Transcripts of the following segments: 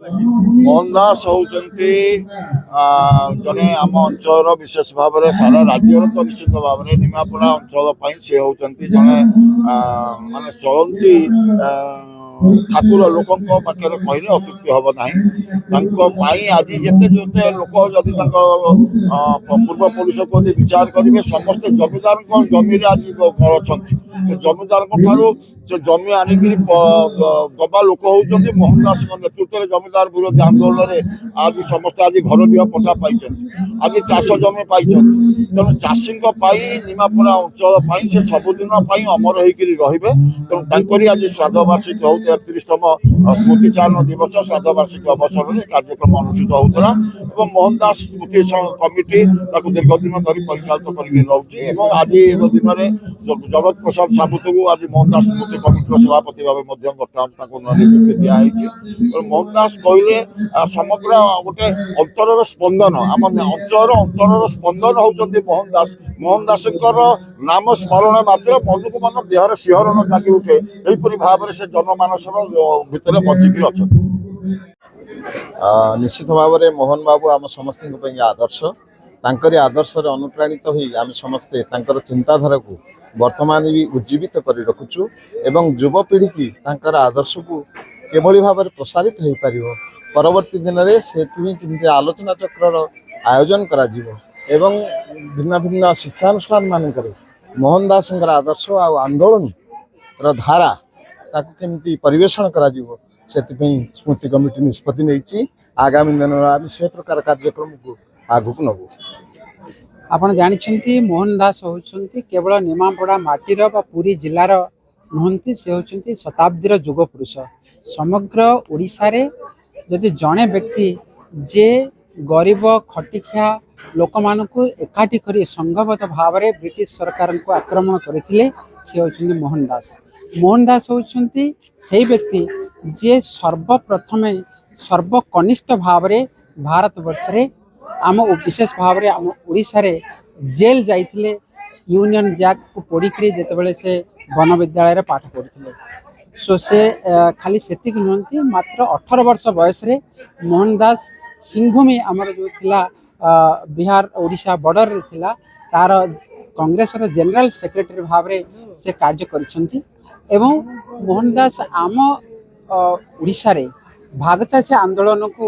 ମୋହନ ଦାସ ହେଉଛନ୍ତି ଜଣେ ଆମ ଅଞ୍ଚଳର, ବିଶେଷ ଭାବରେ ସାରା ରାଜ୍ୟର ତ ନିଶ୍ଚିତ ଭାବରେ ନିମାପଡ଼ା ଅଞ୍ଚଳ ପାଇଁ ସେ ହେଉଛନ୍ତି ଜଣେ ମାନେ ଚଳନ୍ତି ଠାକୁର, ଲୋକଙ୍କ ପାଖରେ କହିଲେ ଅତ୍ୟୁକ୍ତି ହେବ ନାହିଁ। ତାଙ୍କ ପାଇଁ ଆଜି ଯେତେ ଯେତେ ଲୋକ ଯଦି ତାଙ୍କ ପୂର୍ବପୁରୁଷକୁ ଯଦି ବିଚାର କରିବେ, ସମସ୍ତେ ଜମିଦାରଙ୍କ ଜମିରେ ଆଜି ଅଛନ୍ତି। ସେ ଜମିଦାରଙ୍କ ଠାରୁ ସେ ଜମି ଆଣିକିରି ଦବା ଲୋକ ହେଉଛନ୍ତି ମୋହନ ଦାସଙ୍କ ନେତୃତ୍ୱରେ ଜମିଦାର ବିରୋଧୀ ଆନ୍ଦୋଳନରେ ଆଜି ସମସ୍ତେ ଆଜି ଘର ଡିହ ପଟ୍ଟା ପାଇଛନ୍ତି, ଆଜି ଚାଷ ଜମି ପାଇଛନ୍ତି। ତେଣୁ ଚାଷୀଙ୍କ ପାଇଁ, ନିମାପଡ଼ା ଅଞ୍ଚଳ ପାଇଁ ସେ ସବୁଦିନ ପାଇଁ ଅମର ହେଇକିରି ରହିବେ। ତେଣୁ ତାଙ୍କରି ଆଜି ଶ୍ରାଦ୍ଧବାର୍ଷିକୀ ହଉ, 33ତମ ସ୍ମୃତିଚାରଣ ଦିବସ, ଶ୍ରାଦ୍ଧବାର୍ଷିକୀ ଅବସରରେ କାର୍ଯ୍ୟକ୍ରମ ଅନୁଷ୍ଠିତ ହେଉଥିଲା ଏବଂ ମୋହନ ଦାସ ସ୍ମୃତି କମିଟି ତାକୁ ଦୀର୍ଘ ଦିନ ଧରି ପରିଚାଳିତ କରିକି ରହୁଛି ଏବଂ ଆଜିର ଦିନରେ ଜଗତ ପ୍ରସାଦ ସାବୁତକୁ ଆଜି ମୋହନ ଦାସ ସ୍ମୃତି କମିଟିର ସଭାପତି ଭାବେ ମଧ୍ୟ ବର୍ତ୍ତମାନ ତାଙ୍କୁ ନିଯୁକ୍ତି ଦିଆହେଇଛି। ତେଣୁ ମୋହନ ଦାସ କହିଲେ ସମଗ୍ର ଗୋଟେ ଅନ୍ତରର ସ୍ପନ୍ଦନ, ଆମ ଅଞ୍ଚଳର ଅନ୍ତରର ସ୍ପନ୍ଦନ ହେଉଛନ୍ତି ମୋହନ ଦାସ। ମୋହନ ଦାସଙ୍କର ନାମ ସ୍ମରଣ ମାତ୍ର ମନକୁ ମନ ଦେହରେ ଶିହରଣ ଜାଗି ଉଠେ। ଏହିପରି ଭାବରେ ସେ ଜନମାନସର ଭିତରେ ବଞ୍ଚିକିରି ଅଛନ୍ତି। ନିଶ୍ଚିତ ଭାବରେ ମୋହନ ବାବୁ ଆମ ସମସ୍ତଙ୍କ ପାଇଁ ଆଦର୍ଶ। ତାଙ୍କରି ଆଦର୍ଶରେ ଅନୁପ୍ରାଣିତ ହୋଇ ଆମେ ସମସ୍ତେ ତାଙ୍କର ଚିନ୍ତାଧାରାକୁ ବର୍ତ୍ତମାନ ବି ଉଜ୍ଜୀବିତ କରି ରଖୁଛୁ ଏବଂ ଯୁବପିଢ଼ିକି ତାଙ୍କର ଆଦର୍ଶକୁ କିଭଳି ଭାବରେ ପ୍ରସାରିତ ହୋଇପାରିବ ପରବର୍ତ୍ତୀ ଦିନରେ, ସେଥିପାଇଁ କେମିତି ଆଲୋଚନା ଚକ୍ରର ଆୟୋଜନ କରାଯିବ ଏବଂ ଭିନ୍ନ ଭିନ୍ନ ଶିକ୍ଷାନୁଷ୍ଠାନ ମାନଙ୍କରେ ମୋହନ ଦାସଙ୍କର ଆଦର୍ଶ ଆଉ ଆନ୍ଦୋଳନର ଧାରା ତାକୁ କେମିତି ପରିବେଷଣ କରାଯିବ, ସେଥିପାଇଁ ସ୍ମୃତି କମିଟି ନିଷ୍ପତ୍ତି ନେଇଛି। ଆଗାମୀ ଦିନରେ ଆମେ ସେ ପ୍ରକାର କାର୍ଯ୍ୟକ୍ରମକୁ ଆଗକୁ ନେବୁ। ଆପଣ ଜାଣିଛନ୍ତି, ମୋହନ ଦାସ ହେଉଛନ୍ତି କେବଳ ନିମାପଡ଼ା ମାଟିର ବା ପୁରୀ ଜିଲ୍ଲାର ନୁହନ୍ତି, ସେ ହେଉଛନ୍ତି ଶତାବ୍ଦୀର ଯୁଗ ପୁରୁଷ। ସମଗ୍ର ଓଡ଼ିଶାରେ ଯଦି ଜଣେ ବ୍ୟକ୍ତି ଯିଏ ଗରିବ ଖଟିଖିଆ ଲୋକମାନଙ୍କୁ ଏକାଠି କରି ସଂଘବଦ୍ଧ ଭାବରେ ବ୍ରିଟିଶ ସରକାରଙ୍କୁ ଆକ୍ରମଣ କରିଥିଲେ, ସେ ହେଉଛନ୍ତି ମୋହନ ଦାସ। ମୋହନ ଦାସ ହେଉଛନ୍ତି ସେଇ ବ୍ୟକ୍ତି ଯିଏ ସର୍ବପ୍ରଥମେ ସର୍ବକନିଷ୍ଠ ଭାବରେ ଭାରତବର୍ଷରେ ଆମ ବିଶେଷ ଭାବରେ ଆମ ଓଡ଼ିଶାରେ ଜେଲ୍ ଯାଇଥିଲେ, ୟୁନିୟନ ଜ୍ୟାକକୁ ପୋଡ଼ିକିରି, ଯେତେବେଳେ ସେ ବନ ବିଦ୍ୟାଳୟରେ ପାଠ ପଢ଼ୁଥିଲେ। ସୋ ସେ ଖାଲି ସେତିକି ନୁହନ୍ତି, ମାତ୍ର 18 ବର୍ଷ ବୟସରେ ମୋହନ ଦାସ ସିଂଭୂମି ଆମର ଯେଉଁ ଥିଲା, ବିହାର ଓଡ଼ିଶା ବର୍ଡରରେ ଥିଲା, ତାର କଂଗ୍ରେସର ଜେନେରାଲ ସେକ୍ରେଟାରୀ ଭାବରେ ସେ କାର୍ଯ୍ୟ କରିଛନ୍ତି। ଏବଂ ମୋହନ ଦାସ ଆମ ଓଡ଼ିଶାରେ ଭାଗଚାଷୀ ଆନ୍ଦୋଳନକୁ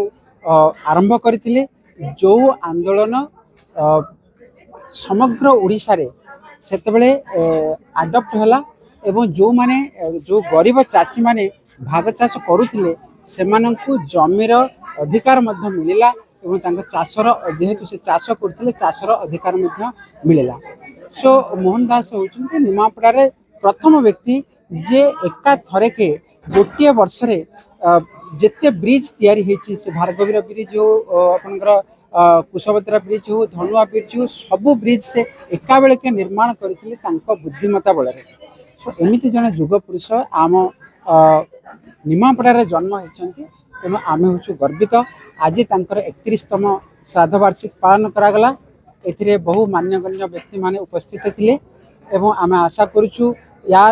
ଆରମ୍ଭ କରିଥିଲେ, ଯେଉଁ ଆନ୍ଦୋଳନ ସମଗ୍ର ଓଡ଼ିଶାରେ ସେତେବେଳେ ଆଡପ୍ଟ ହେଲା ଏବଂ ଯେଉଁମାନେ ଯେଉଁ ଗରିବ ଚାଷୀମାନେ ଭାଗ ଚାଷ କରୁଥିଲେ, ସେମାନଙ୍କୁ ଜମିର ଅଧିକାର ମଧ୍ୟ ମିଳିଲା ଏବଂ ତାଙ୍କ ଚାଷର, ଯେହେତୁ ସେ ଚାଷ କରୁଥିଲେ, ଚାଷର ଅଧିକାର ମଧ୍ୟ ମିଳିଲା। ସୋ ମୋହନ ଦାସ ହେଉଛନ୍ତି ନିମାପଡ଼ାରେ ପ୍ରଥମ ବ୍ୟକ୍ତି ଯିଏ ଏକା ଥରକେ ଗୋଟିଏ ବର୍ଷରେ ଯେତେ ବ୍ରିଜ ତିଆରି ହେଇଛି, ସେ ଭାର୍ଗବୀର ବ୍ରିଜ ହଉ, ଆପଣଙ୍କର କୁଶଭଦ୍ରା ବ୍ରିଜ ହଉ, ଧନୁଆ ବ୍ରିଜ ହଉ, ସବୁ ବ୍ରିଜ ସେ ଏକାବେଳକେ ନିର୍ମାଣ କରିଥିଲେ ତାଙ୍କ ବୁଦ୍ଧିମତ୍ତା ବଳରେ। ସୋ ଏମିତି ଜଣେ ଯୁଗ ପୁରୁଷ ଆମ ନିମାପଡ଼ାରେ ଜନ୍ମ ହେଇଛନ୍ତି, ତେଣୁ ଆମେ ହେଉଛୁ ଗର୍ବିତ। ଆଜି ତାଙ୍କର 31ତମ ଶ୍ରାଦ୍ଧବାର୍ଷିକୀ ପାଳନ କରାଗଲା। ଏଥିରେ ବହୁ ମାନ୍ୟଗଣ୍ୟ ବ୍ୟକ୍ତିମାନେ ଉପସ୍ଥିତ ଥିଲେ ଏବଂ ଆମେ ଆଶା କରୁଛୁ ୟା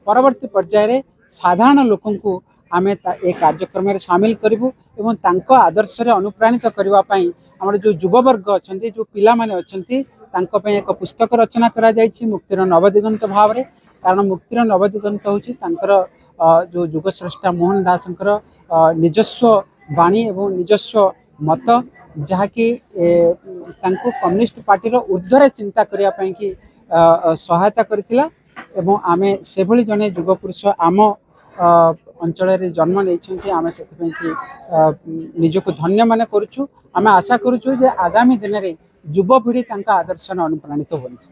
ପରବର୍ତ୍ତୀ ପର୍ଯ୍ୟାୟରେ ସାଧାରଣ ଲୋକଙ୍କୁ ଆମେ ଏ କାର୍ଯ୍ୟକ୍ରମରେ ସାମିଲ କରିବୁ ଏବଂ ତାଙ୍କ ଆଦର୍ଶରେ ଅନୁପ୍ରାଣିତ କରିବା ପାଇଁ ଆମର ଯେଉଁ ଯୁବବର୍ଗ ଅଛନ୍ତି, ଯେଉଁ ପିଲାମାନେ ଅଛନ୍ତି, ତାଙ୍କ ପାଇଁ ଏକ ପୁସ୍ତକ ରଚନା କରାଯାଇଛି ମୁକ୍ତିର ନବଦିଗନ୍ତ ଭାବରେ। କାରଣ ମୁକ୍ତିର ନବଦିଗନ୍ତ ହେଉଛି ତାଙ୍କର ଯେଉଁ ଯୁଗସ୍ରଷ୍ଟା ମୋହନ ଦାସଙ୍କର ନିଜସ୍ୱ ବାଣୀ ଏବଂ ନିଜସ୍ୱ ମତ, ଯାହାକି ତାଙ୍କୁ କମ୍ୟୁନିଷ୍ଟ ପାର୍ଟିର ଉର୍ଦ୍ଧ୍ୱରେ ଚିନ୍ତା କରିବା ପାଇଁକି ସହାୟତା କରିଥିଲା। ଏବଂ ଆମେ ସେଭଳି ଜଣେ ଯୁଗପୁରୁଷ ଆମ ଅଞ୍ଚଳରେ ଜନ୍ମ ନେଇଛନ୍ତି, ଆମେ ସେଥିପାଇଁ କି ନିଜକୁ ଧନ୍ୟ ମନେ କରୁଛୁ। ଆମେ ଆଶା କରୁଛୁ ଯେ ଆଗାମୀ ଦିନରେ ଯୁବପିଢ଼ି ତାଙ୍କ ଆଦର୍ଶରେ ଅନୁପ୍ରାଣିତ ହୁଅନ୍ତୁ।